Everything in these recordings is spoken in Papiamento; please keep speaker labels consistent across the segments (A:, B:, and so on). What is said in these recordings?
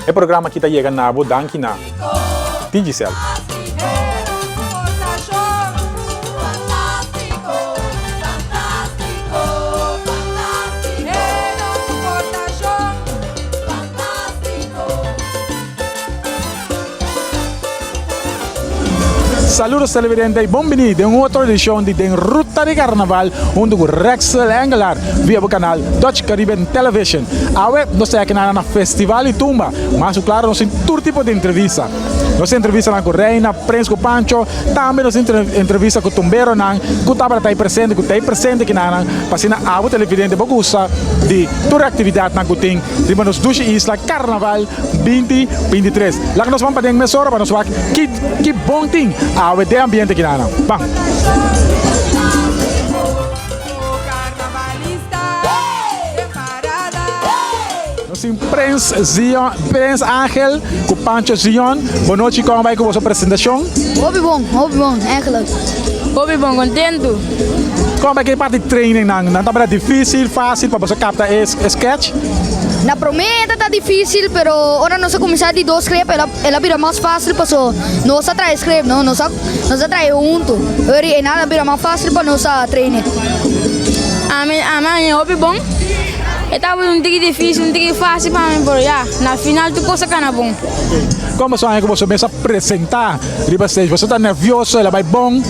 A: E programa aki ta yega na bo danki na Digicel. Saludos televidente y bon bini den un otro edicion di Den Ruta di Carnaval hunto cu Rexel Engelhard via bo canal Dutch Caribbean Television. Awe nos ta aki na Festival di Tumba, mas cu claro nos tin tur tipo di entrevista. Nos tin entrevistanan cu Reina, Prins cu Pancho, tambe nos tin entrevista cu tumberonan cu tabata ta presente, cu ta presente aki nan pa asina abo televidente bo gusta di tur e actividadnan cu tin riba nos dushi isla Carnaval binti 23. Laga nos ban paden mesora pa nos wak ki ki bon tin awe den ambiente aki nan. Ban! Nos tin Prins Zion, Prins Angel ku Pancho Zion. Bon nochi, kon a bai ku boso presentashon?
B: Hopi bon, hopi bon, eigenlijk.
C: Hopi bon, kontentu.
A: Kon a bai ku e parti training nan? Nan tabata difisil, fasil pa boso kapta e sketch?
B: Na promé e ta difícil, pero ora nos a kuminsá di dos script el a el a bira mas fácil paso nos a traha e script no, nos a nos a traha e huntu. Ori e nan a bira mas fácil pa nos a train e.
C: Ami ami a haña hopi bon. E tabata un tiki difícil, un tiki fácil pa mi, pero ya, na final tur kos a kana bon.
A: Kon boso haña ku boso mes a presentá riba stage? Boso ta nervioso? El a bai bon?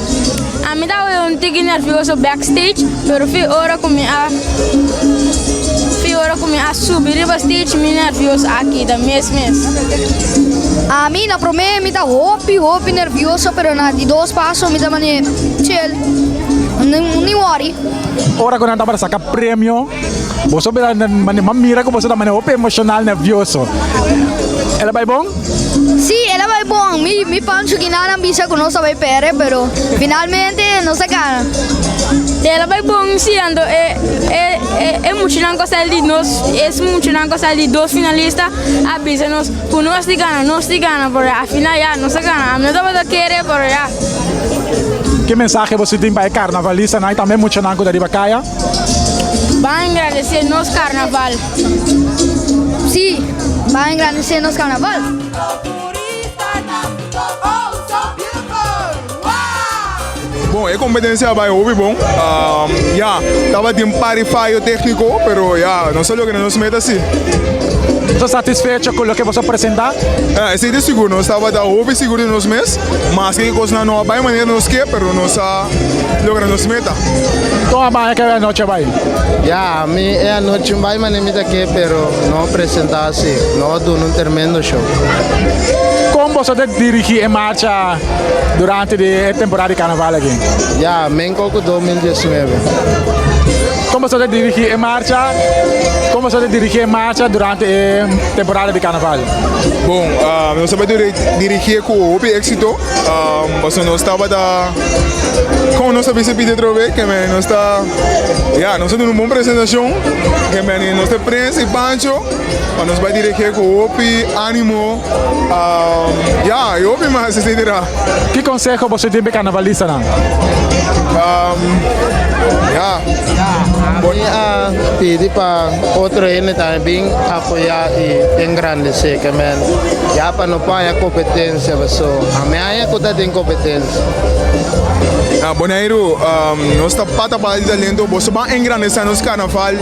C: Ami tabata un tiki nervioso backstage, pero fi ora ku mi a fi ora ku mi a subi riba stage mi nervioso a kita mes mes.
B: Ami na prome mi ta hopi hopi nervioso pero na di dos paso mi ta mane chill, ni worry.
A: Ora ku nan tabata saka premio boso bira mane m'a mira ku boso ta mane hopi emoshonal nervioso. El a bai bon?
B: Sí, el a bai bon. Mi, mi Pancho Guinana bisa ku nos a bai pere, pero finalmente nos a gana.
C: El a bai bon, sí, anto e, e, e, e muchanan ku a sali di nos, es muchanan ku a sali di dos finalista a bisa nos ku nos di gana, nos di gana, pero al final ya nos a gana. Ami no tabata kere, pero ya.
A: Ki mensahe boso tin pa e karnavalistanan i tambe muchanan ku ta riba kaya?
C: Ban engrandesé nos karnaval.
B: Sí, ban engrandesé nos karnaval.
D: Bon, e kompetensia a bai hopi bon. Ya, tabatin un par di fayo tékniko, pero ya, nos a logra nos meta sí.
A: Bo ta satisfecho ku loke boso a presentá?
D: Esei ta sigur, nos tabata hopi sigur di nos mes, maske e kosnan no a bai manera nos ke, pero nos a logra nos meta.
A: Kon a bai e anochi a bai?
E: Ya, mi e anochi un bai manera mi ta ke, pero no a presentá así, no a duna un tremendo show.
A: Kon boso ta dirigí e marcha durante di e temporada di karnaval aki?
E: Ya, menko ku 2019.
A: Kon boso ta dirigí e marcha? Kon boso ta dirigí e marcha durante e temporada di karnaval?
D: Bon, nos a bai dirigié ku hopi éksito. Pasobra nos tabata, kon nos a bisa pidi otro bes? Ke men nos ta, ya, nos a duna un bon presentashon. Ke men nos ta Prens i Pancho pa nos bai dirigé ku hopi ánimo. Ya, i hopi mas, etcetera.
A: Ki konseho boso tin pa e karnavalistanan?
D: Ya.
E: Mi a pidi pa otro hende tambe bin apoyá i engrandesé, ke men ya pa no por haña kompetensia paso ami haña ku ta tin kompetensia.
D: Na Boneiru nos ta pata pata di talento, boso ban engrandesé nos karnaval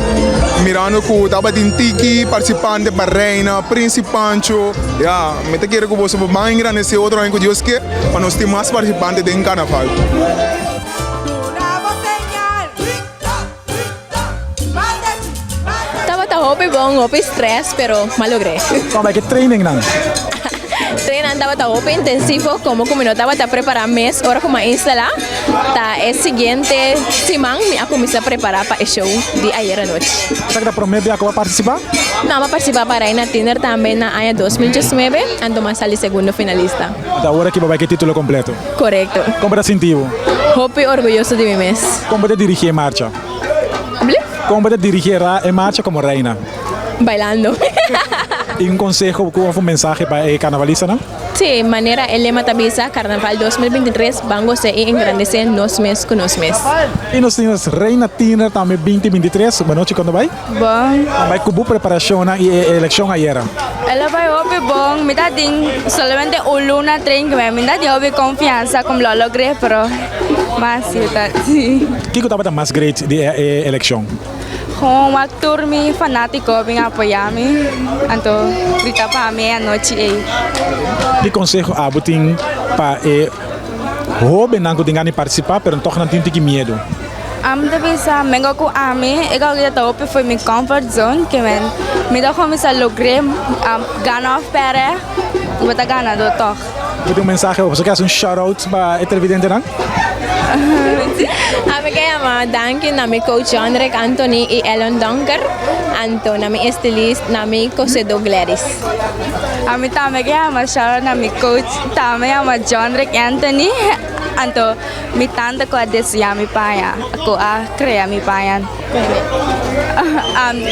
D: mirando ku tabatin tiki partisipante pa Reina, Prins i Pancho, ya mi ta kere ku boso por ban engrandesé otro aña ku Dios ke pa nos tin mas partisipante den karnaval.
F: Tabata hopi bon, hopi stress, pero m'a logr'é.
A: Kon bai ke trainingnan?
F: Trainingnan tabata hopi intensivo, komo ku mi no tabata prepará mes ora ku m'a instalá. Ta e siguiente siman mi a kuminsá prepará pa e show di ayer anochi.
A: Esaki ta promé bia ku bo a partisipá?
F: No, m'a partisipá pa Reina Tiener tambe na aña 2019, anto m'a sali segundo finalista.
A: Anto awor aki bo bai ke título kompleto?
F: Korekto.
A: Kon bo ta sinti bo?
F: Hopi orguyoso di mi mes.
A: Kon bo ta dirigí e marcha?
F: Bli?
A: Kon bo ta dirigí e marcha komo reina?
F: Bailando.
A: I un konseho ku òf un mensahe pa e karnavalistanan?
F: Sí, manera e lema ta bisa, Carnaval 2023, ban gosa y engrandece nos mes cu nos mes.
A: Y nos tin nos Reina Tiener tambe 2023. Buenochi, con ta bay?
C: Bon.
A: Con bay cu bo preparacionnan y e eleccion ayera?
C: El a bay hopi bon. Mi ta tin solamente un luna train cu mi. Mi ta tin hopi confiansa cu mi lo logr'e, pero mas si ta si.
A: Kico tabata mas great di e eleccion?
C: Gewoon wak tur mi fanatico bin apoya mi, anto grita pa mi e anochi ey.
A: Ki conseho abo tin pa e hobennan cu tin gana di participa pero toch nan tin tiki miedo?
C: Ami ta bisa mengo cu ami e kau ta hopi for mi comfort zone ke men mi ta cuminsa logr'e gana of perde bo ta ganador toch.
A: Bo tin un mensahe of bo ke hasi un shout out pa e televidentenan?
F: Ami ke yama danki na mi coach Johnrick Anthony y Ellon Donker, anto na mi estilist na mi cosedor Gladys.
C: Ami tambe ke yama shout out na mi coach tambe yama Johnrick Anthony anto mi tanta cu a desea mi paña cu a crea mi paña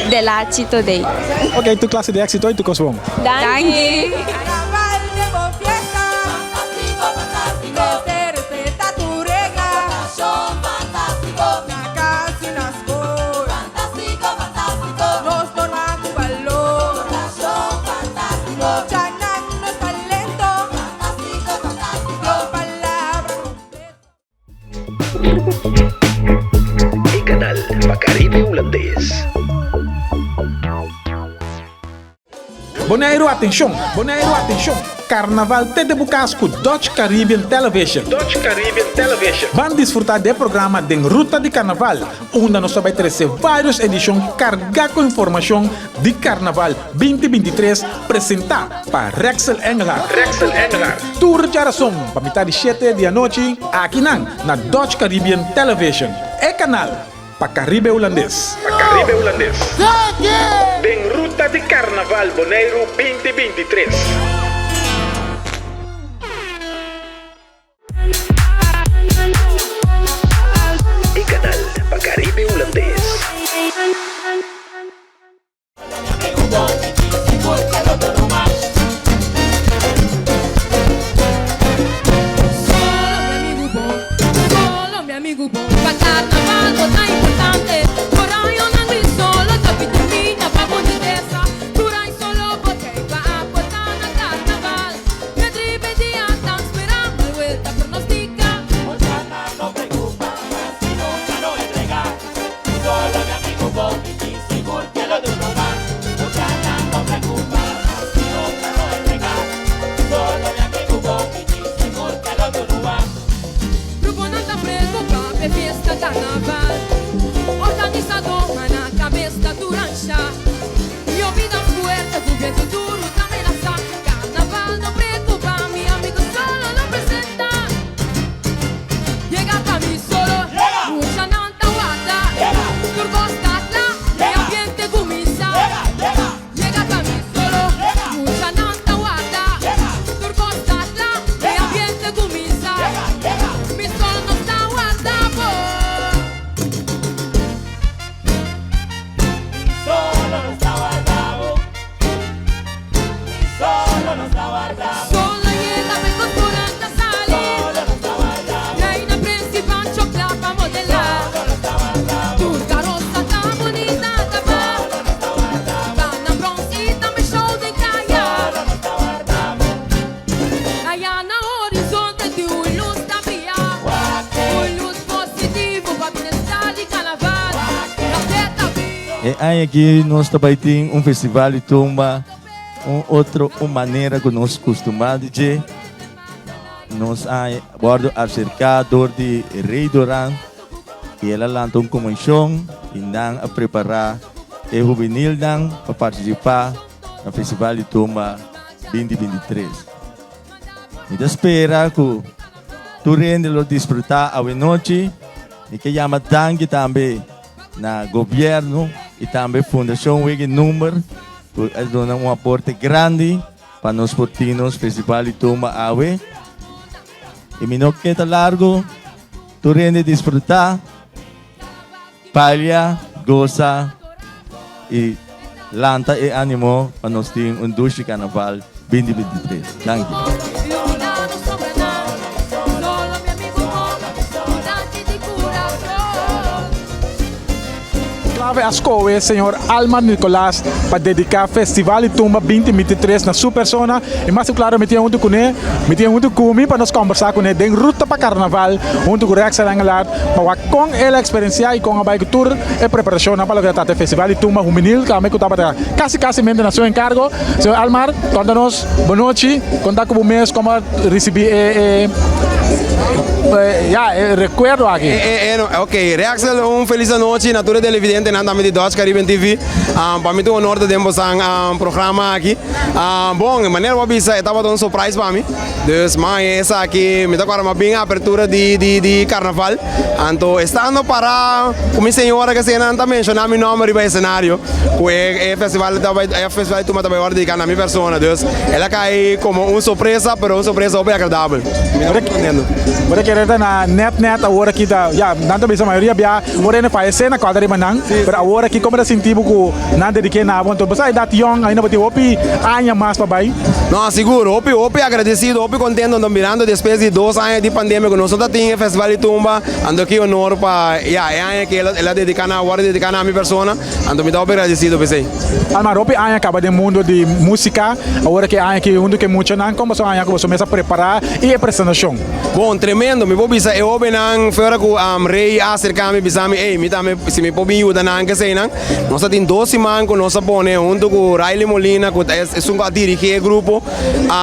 C: Delachi today.
A: Ok, tur clase di exito y tur cos bon.
F: Danki.
G: E kanal pa Caribe Hulandes.
A: Boneiru atenshon! Boneiru atenshon! Karnaval te den bo kas ku Dutch Caribbean Television. Dutch Caribbean Television. Ban disfrutá di e programa Den Ruta di Karnaval, unda nos ta bai trese vários edishon kargá ku informashon di Karnaval 2023 presentá pa Rexel Engelhardt. Rexel Engelhardt. Tur djarason pa mitá di shete di anochi akinan na Dutch Caribbean Television, e kanal Pa Caribe Hulandes. Pa Caribe Hulandes. Den ruta di Carnaval Boneiru 2023.
G: E kanal pa Caribe Hulandes.
H: E aña aki nos ta bai tin un festival di tumba, un otro un manera ku nos kustumá di dje. Nos a wòrdu aserká dor di Rey Doran i el a lanta un komishon i nan a prepará e hubenilnan pa partisipá na Festival di Tumba 2023. Mi ta spera ku tur hende lo disfrutá awenochi. Mi ke yama danki tambe na gobièrnu i tambe Fundashon Wege Number ku a duna un aporte grandi pa nos por tin nos Festival di Tumba awe. I mi no ke ta largu, tur hende disfrutá, balia, gosa i lanta e animo pa nos tin un dushi karnaval. 2023. Danki.
A: Clave a scohe señor Almar Nicolaas pa dedica Festival di Tumba 2023 na su persona y mas cu claro mi tin hunto cune, mi tin hunto cu mi pa nos combersa cune den ruta pa Carnaval hunto cu Rexel Engelhardt pa wak con el a experiencia y con a bay cu tur e preparacionnan pa loke ta trata e Festival di Tumba Hubenil tambe cu tabata casi casi mente na su encargo. Señor Almar, conta nos bonochi, conta cu bo mes como a ricibi e e ya e recuerdo aki.
I: E e ok, Rexel un feliz anochi na tur e televidentenan tambe di Dutch Caribbean TV. Pa mi ta un honor ta den bosan programa aki. Bon, manera bo a bisa e tabata un surprise pa mi. Dus maña esaki mi ta kòrda mas bien apertura di di di karnaval. Anto estando pará ku mi señora ke esei nan ta menshoná mi nòmber riba esenario ku e e festival ta bai e festival di tumba ta bai wòrdu dediká na mi persona. Dus el a kai komo un sorpresa pero un sorpresa hopi agradabel. Mi ta hopi kontento.
A: Bo ta kere ta na nèt nèt awor aki ta ya nan ta bisa mayoria bia ora hende fayesé na kòrda riba nan pero awor aki komo ta sinti bo ku Nan dediké na abo, anto bo sa edat yòn, ainda bo tin hopi aña mas pa bai.
I: No, sigur, hopi, hopi agradesido, hopi kontento anto mirando despues di dos aña di pandemia ku nos no ta tin e festival di tumba, anto ki honor pa, ya, e aña ku el a dediká na, wòrdu dediká na mi persona, anto mi ta hopi agradesido p'esei.
A: Alma, hopi aña kaba den mundo di músika, awor ki aña aki huntu ku e muchanan, kon boso aña ku boso mes a prepará i e presentashon?
I: Bon, tremendo, mi por bisa e hóbennan fuera ku Rey a aserká mi bisa mi, ey, mi tambe si mi por bin yuda nan keseinan. Nos a tin dos siman ku nos a pone huntu ku Riley Molina ku ta esun ku a dirigí e grupo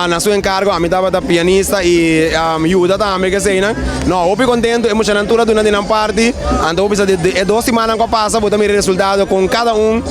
I: na su enkargo. Ami tabata pianista i yuda tambe ku eseinan. No, hopi kontentu, e muchanan tur a duna di nan parti. Anto bo bisa di e dos simannan ku a pasa bo ta mira e resultado kon kada un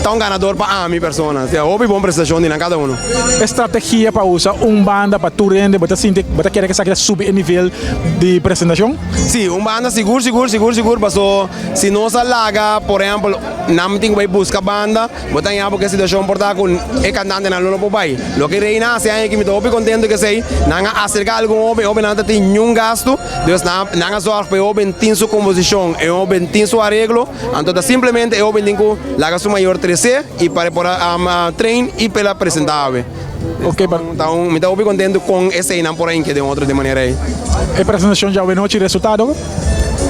I: ta un ganador pa ami persona. Osea hopi bon presentashon di nan kada uno.
A: E strategia pa usa un banda pa tur hende bo ta sinti bo ta kere ku esaki ta subi e nivel di presentashon?
I: Sí, un banda sigur sigur sigur sigur paso. Si nos a laga, por ehempel, nan tin ku bai buska banda, bo ta haña bo ku e situashon por ta ku e kantantenan lo no por bai. Loke Reina hasi aña aki mi ta hopi kontentu ku esei, nan a aserká algun hoben, e hobennan ta tin niun gastu, dus nan nan a zòrg pa e hoben tin su komposishon, e hoben tin su areglo, anto ta simplemente e hoben tin ku laga su mayor tresé i pa e por a train i pa el a presentá awe. Ta un, mi ta hopi kontentu kon eseinan por a hinke den otro den manera ei.
A: E presentashon djawe nochi resultado?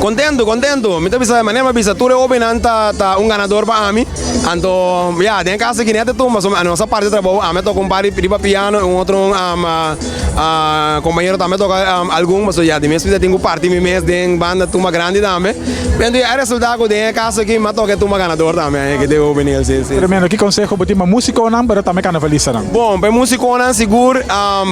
I: Kontentu, kontentu. Mi ta bisa, manera mi a bisa, tur e hobennan ta ta un ganador pa ami. Anto, ya, den e kaso aki net e tumba, so nos a parti trabou, ami a toka un par di riba piano, un otro kompañero tambe a toka algun, pasobra ya di mes mi ta tin ku parti mi mes den banda tumba grandi tambe. Pero ya e resulta ku den e kaso aki mi a toka e tumba ganador tambe, ku ta e hobenel, si, si.
A: Tremendo. Ki konseho bo tin pa musikonan, pero tambe karnavalistanan?
I: Bon, pa e musikonan sigur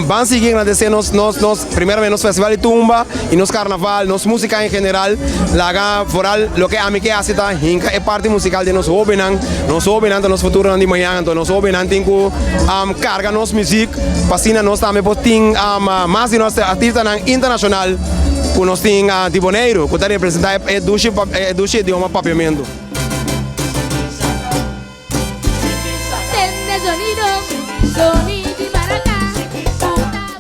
I: ban sigui agradesé nos nos nos. Primeramente nos festival di tumba y nos carnaval, nos musica en general, laga vooral loke ami ke haci ta hinca e parti musical den nos hobennan, nos hobennan ta nos futuronan di mañan, anto nos hobennan tin cu carga nos muziek pa asina nos tambe por tin mas di nos artistanan internacional cu nos tin di Boneiru cu ta representa e dushi e dushi idioma Papiamento.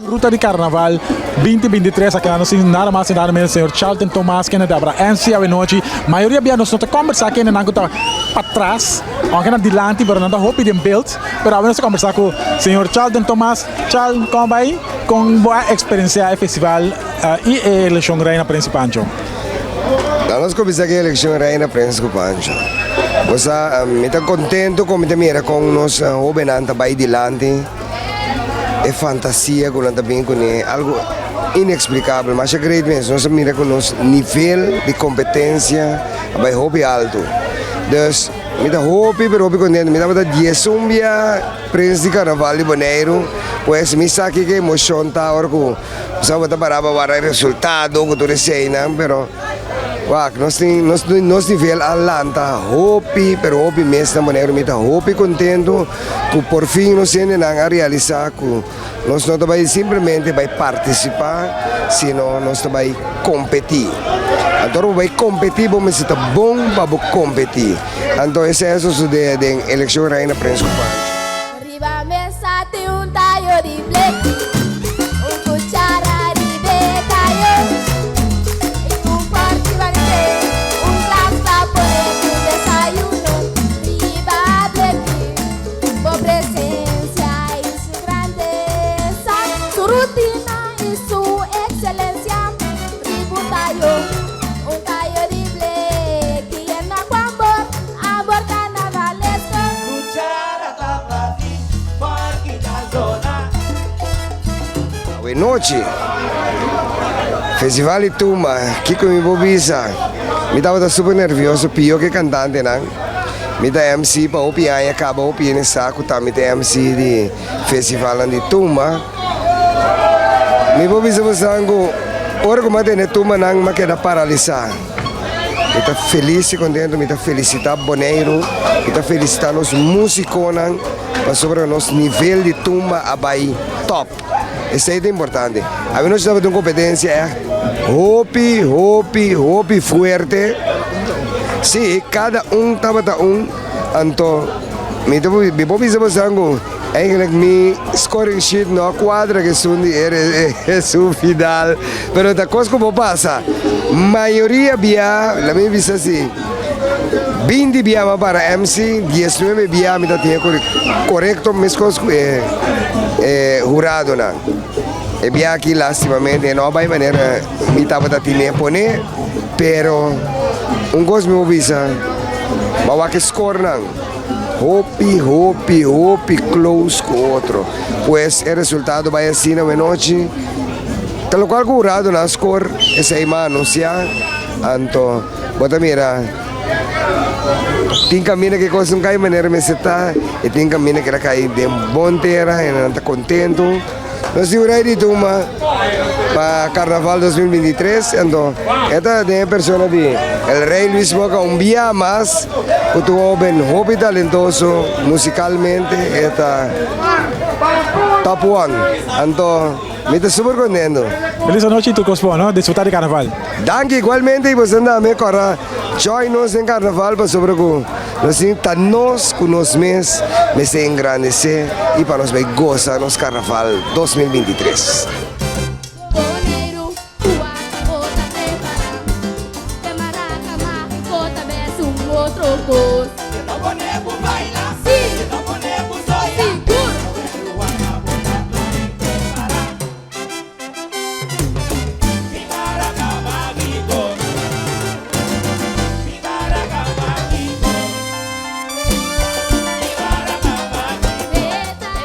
A: Ruta di Carnaval 2023 a keda nos sin nada mas ni nada menos señor Charlton Thomas kende ta abra MC awenochi. Mayoria bia nos no ta combersa kendenan cu ta patras, aunke nan dilanti pero nan ta hopi den beeld. Pero awe nos ta combersa cu señor Charlton Thomas. Charl, como bay? Con bo a experiencia e festival y e eleccion Reina Prins y Pancho?
J: Laat nos cuminsa cu e eleccion Reina Prins cu Pancho. Bo sa, mi ta contento con mi ta mira con nos hobennan ta bay dilanti, e fantasia cu nan ta bin cune, algo inexplicabel. Masha great mes, nos a mira cu nos nivel di competencia a bay hopi alto. Dus, mi ta hopi pero hopi contento. Mi tabata diesun bia Prins di Carnaval di Boneiru, pues mi sa kico e emocion ta ora cu. Sa bo ta para pa wara e resultado ku tur eseinan, pero wak nos tin nos nos nivel a lanta hopi pero hopi mes na Boneiru. Mi ta hopi kontentu ku por fin nos hendenan a realisá ku nos no ta bai simplemente bai partisipá, sino nos ta bai kompetí. Anto ora bo bai kompetí bo mester ta bon pa bo kompetí. Anto esei a sosodé den elekshon Reina Prins ku Pancho.
K: Riba mesa tin un tayo di bleki, un cuchara riba e tayo y un porki banté, un glas pa pone tu desayuno riba bleki. Bo presencia y su grandeza.
J: Awe nochi, Festival di Tumba, kiko mi por bisa? Mi tabata super nervioso, pio ke kantantenan. Mi ta MC pa hopi aña kaba, hopi hende sa ku ta mi ta MC di festivalnan di tumba. Mi por bisa bosan ku ora ku mi a tende tumbanan mi a keda paralisá. Mi ta felis i kontentu, mi ta felisitá Boneiru, mi ta felisitá nos músikonan pasobra nos nivel di tumba a bai tòp. Esei ta importante. Ami nos tabata un kompetensia ègt hopi, hopi, hopi fuerte. Sí, kada un tabata un. Anto mi ta mi por bisa boso ku eigenlijk mi scoring sheet no a kuadra ku esun di esun final. Pero ta kos ku por pasa. Mayoria bia, laat mi bisa si, binti bia mi a para MC, diesnuebe bia mi ta tin e korekto meskos ku e e huradonan. E bia aki lastimamente e no a bai manera mi tabata tine pone, pero un kos mi por bisa, bo a wak e skornan hopi hopi hopi close ku otro. Pues e resultado bai asina awenochi, ta lokual ku huradonan a skor esei mas anunsiá, anto bo ta mira. Tin kaminda ku e kos no kai manera mester ta i tin kaminda ku el a kai den bon tera i nan ta kontentu. Nos tin un rei di tumba pa Karnaval 2023, anto e ta den e persona di el Rei Luis Moca un bia mas ku ta un hoben hopi talentoso musikalmente e ta top one. Anto mi ta super kontentu.
A: Felis anochi tur kos bon no, disfruta di Karnaval.
J: Danki igualmente y boso tambe kora join nos den carnaval pasobra cu nos tin ta nos cu nos mes mester engrandece y pa nos bay goza nos carnaval 2023.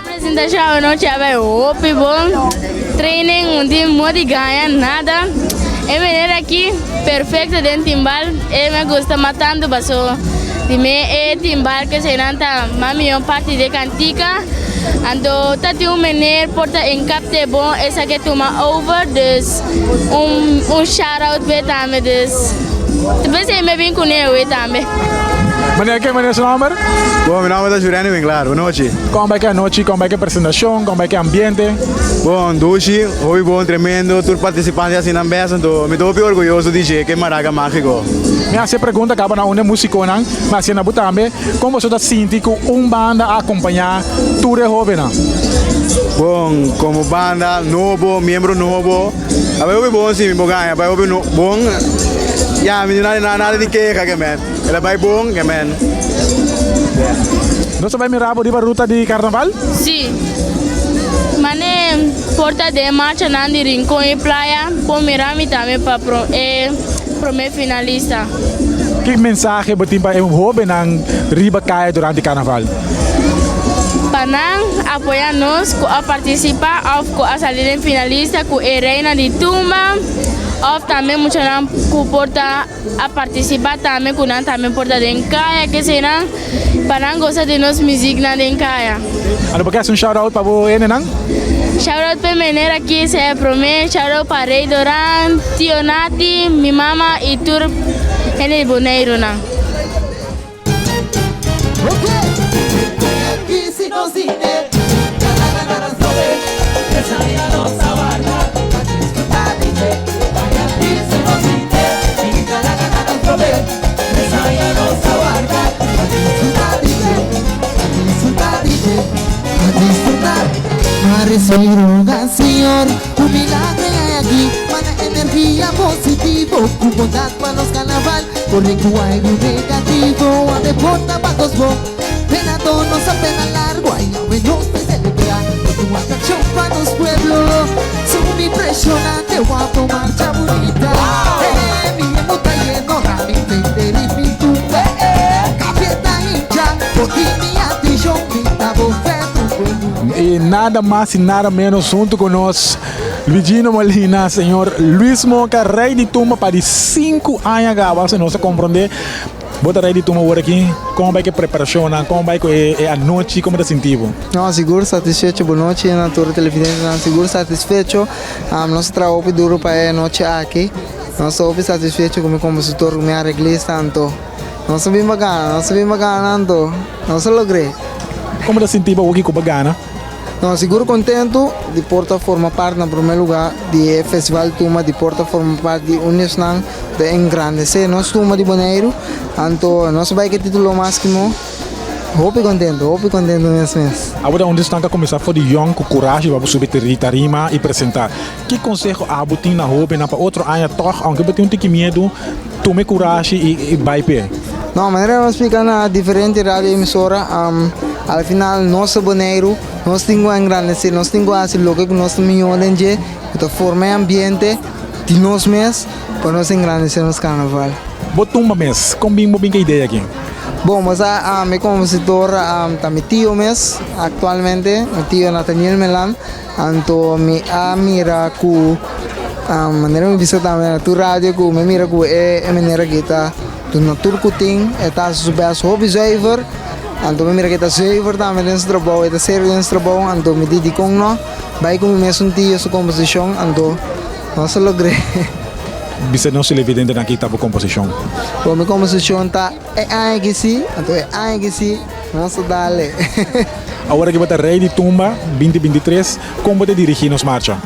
C: E presentacion anochi a bai hopi bon. Training un tin modi gaña nada. E meneer aki perfecto den timbal. E me gusta mas tanto paso di me e timbal ke eseinan ta mas miyo parti di e cantica. Anto ta tin un meneer por ta encapte bon esaki tuma over dus un un shout out p'e tambe dus p'esei mi a bin cune awe tambe.
A: Meneer ken meneer su nomber?
D: Bon, mi nomber ta Jureny Winklaar, bon nochi.
A: Kon bai ke anochi, kon bai ke presentacion, kon bai ke ambiente?
D: Bon, dushi, hopi bon, tremendo, tur participante a haci nan best, anto mi ta hopi orguyoso di dje ke Maraca Magico.
A: Mi a haci e pregunta caba na un di e musiconan, mi a haci na bo tambe. Kon boso ta sinti ku un banda a akompañá tur e hóbennan?
D: Bon, komo banda nobo, miembro nobo, a bai hopi bon si mi por gaña, a bai hopi bon, ya mi no nada nada di keha ke men, el a bai bon ke men.
A: Nos ta bai mira bo riba ruta di karnaval?
C: Si. Mane por ta den marchanan di Rincon y Playa por mira mi tambe pa e prome finalista.
A: Ki mensahe bo tin pa e hobennan riba kaya durante karnaval?
C: Pa nan apoya nos ku a partisipa òf ku a sali den finalista ku e Reina di Tumba òf tambe muchanan ku por ta a partisipa tambe ku nan tambe por ta den kaya kesenan pa nan gosa di nos muziknan den kaya.
A: Ando bo ke hasi un shout out pa bo hendenan?
C: Shout out pa e meneer aki sea e prome, shout out pa Rey Doran, Tio Nati, mi mama y tur hende di Boneirunan.
A: Y nada mas y nada menos hunto cu nos. Luigino Molina, señor Luis Moca, rey di tumba pa di 5 aña gaba, si nos a comprende. Bo ta rey di tumba awor aki, con bai cu e preparacionnan, con bai cu e, e anochi, como ta sinti bo?
E: No, sigur satisfecho. Bon nochi na tur televidentenan. Sigur satisfecho. Nos a traha hopi duro pa e anochi aki. Nos ta hopi satisfecho cu mi compositor, cu mi areglista, anto nos a bin pa gana, nos a bin pa gana, anto nos a logr'é.
A: Como ta sinti bo awor cu bo a gana?
E: No, sigur contento di por ta forma parti na primer lugar di e Festival Tumba, di por ta forma parti di un di esnan ta engrandece nos tumba di Boneiru. Anto nos a bay cu e titulo maximo. Hopi contento, hopi contento mes mes.
A: Abo ta un di esnan cu a cuminsa for di yong cu curashi pa bo subi tarima y presenta. Ki conseho abo tin na hobennan pa otro aña toch, aunke bo tin un tiki miedu, tuma e curashi y bay p'e?
E: No, manera nos splica na diferente radio emisora, al final nos ta Boneiru, nos tin cu engrandece, nos tin cu haci loke cu nos ta mihor den dje, cu ta forma e ambiente di nos mes pa nos engrandece nos carnaval.
A: Bo tumba mes, con bin bo bin cu e idea aki?
E: Bon, bo sa mi compositor ta mi tio mes actualmente, mi tio Nathaniel Melan. Anto mi a mira ku manera mi bisa tambe na tur radio ku mi a mira ku e manera aki ta duna tur ku tin e ta hasi su best hopi zuiver anto mi mira ku e ta zuiver tambe den su trabou e ta serio den su trabou anto mi di dikon no bai ku mi mesun tio su komposishon anto nos a logr'é.
A: Bisa nos televidentenan ki ta bo komposishon.
E: Bon mi komposishon ta E aña ki si, anto e aña ki si, nos ta dale.
A: Awor aki bo ta Rey di Tumba 2023, kon bo ta dirigi nos marcha?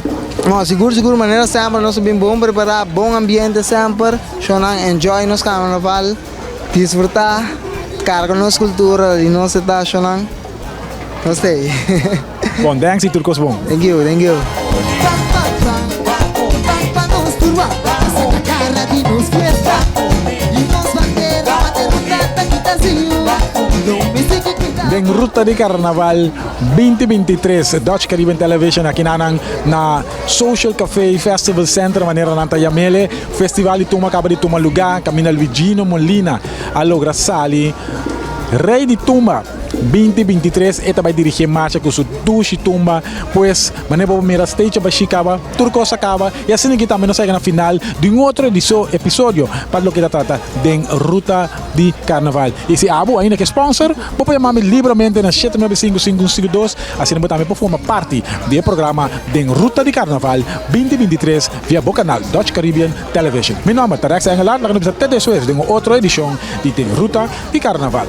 E: No, sigur sigur manera semper nos ta bin bon prepara, bon ambiente semper, shownan enjoy nos carnaval, disfruta, carga nos cultura di nos eta shownan, nos ta ey.
A: Bon, thanks y tur cos bon.
E: Thank you, thank you.
A: Den Ruta di Carnaval 2023 Dutch Caribbean Television aki nan na Social Café Festival Center manera nan ta yamele. Festival di Tumba caba di tuma lugar caminda Luigino Molina a logra sali Rey di Tumba. 2023 e ta bai dirigi e marcha ku su dushi tumba, pues manera bo por mira stage a bashí kaba, tur kos a kaba i asina aki tambe nos a yega na final di un otro episodio pa loke ta trata den Ruta di Karnaval. I si abo ainda ke sponsor, bo por yama mi libramente na shete nuebe sinku sinku un sinku dos, asina bo tambe por forma parti di e programa den Ruta di Karnaval 2023 via bo kanal Dutch Caribbean Television. Mi nomber ta Rex Engelhardt, laga nos bisa te despues den un otro edishon di den Ruta di Karnaval.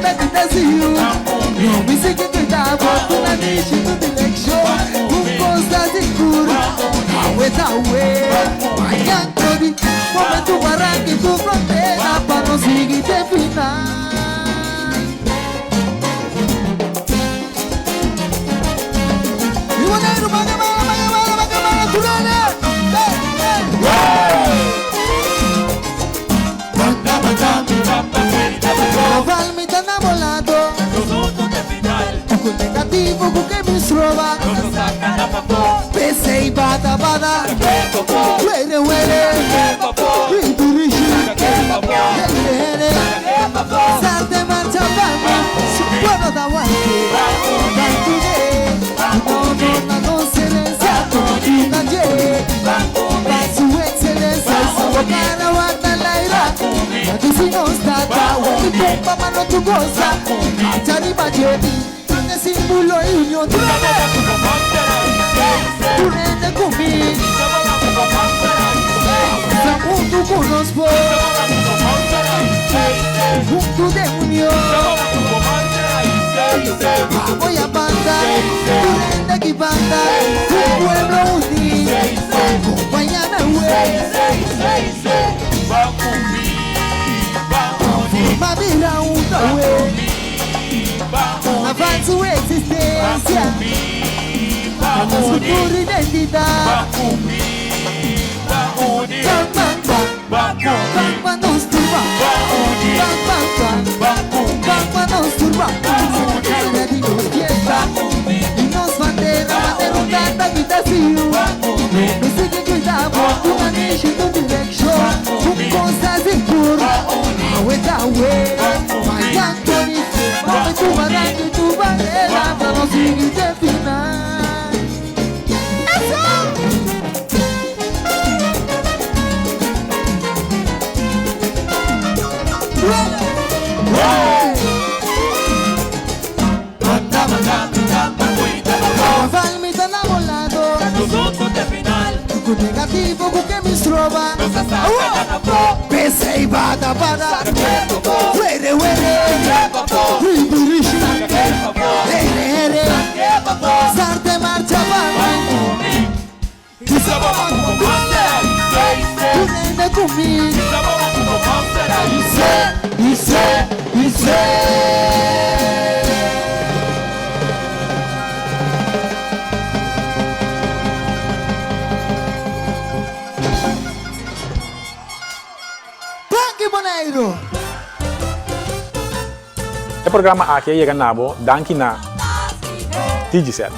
L: canta kita siu. No mi sigui cuida bo tu nanishi tu direccion. Un cos ta sigur, awe ta awe, mañan codi. Momento barranca y tu frontera pa nos sigui te final. Mi Boneiru, manga mala, manga mala, manga mala, turene! Hey, hey, hey! Carnaval mi ta namorado. Cu negativo cu ke mi stroba. P'esey bada bada. Were were. Ribi rishi. Here here. Sarte marcha banda. Su pueblo ta wante. Tantu de. No no na nos herencia. Na dje. Pa su excelencia. Su cara wanta laira. Si nos tata. Mi tumba mano tu goza. Marcha riba dje. Turene símbolo y unión. Turene. Turene cu mi. Sa mundo cu nos por. Hunto den union. Voy a banda. Turene ki banda. Un pueblo unido. Acompáñame, güey. Forma bira un güey. Avanza su existencia. Nos cultura identidad. Bang, bang, bang. Bang, bang, nos turba. Bang, bang, bang. Bang, bang, nos turba. Saca di nos fiesta. Y nos bandera, bandera, un tanta quitación. No sigue cuidado, tu nanishi, tu dirección. Un cosa sigur. Awe, awe. Mañana, Mame tu barranca y tu bandera, pa' no seguirte final. ¡Eso! Carnaval mi ta namorado. Cu negativo cu ke mi stroba. P'esey bada bada. Were were. Ribi rishi. Here here. Sarte marcha banda. Turene cu mi. Ise, ise, ise. Danki Boneiru!
A: E programa aki a yega na bo danki na Digicel.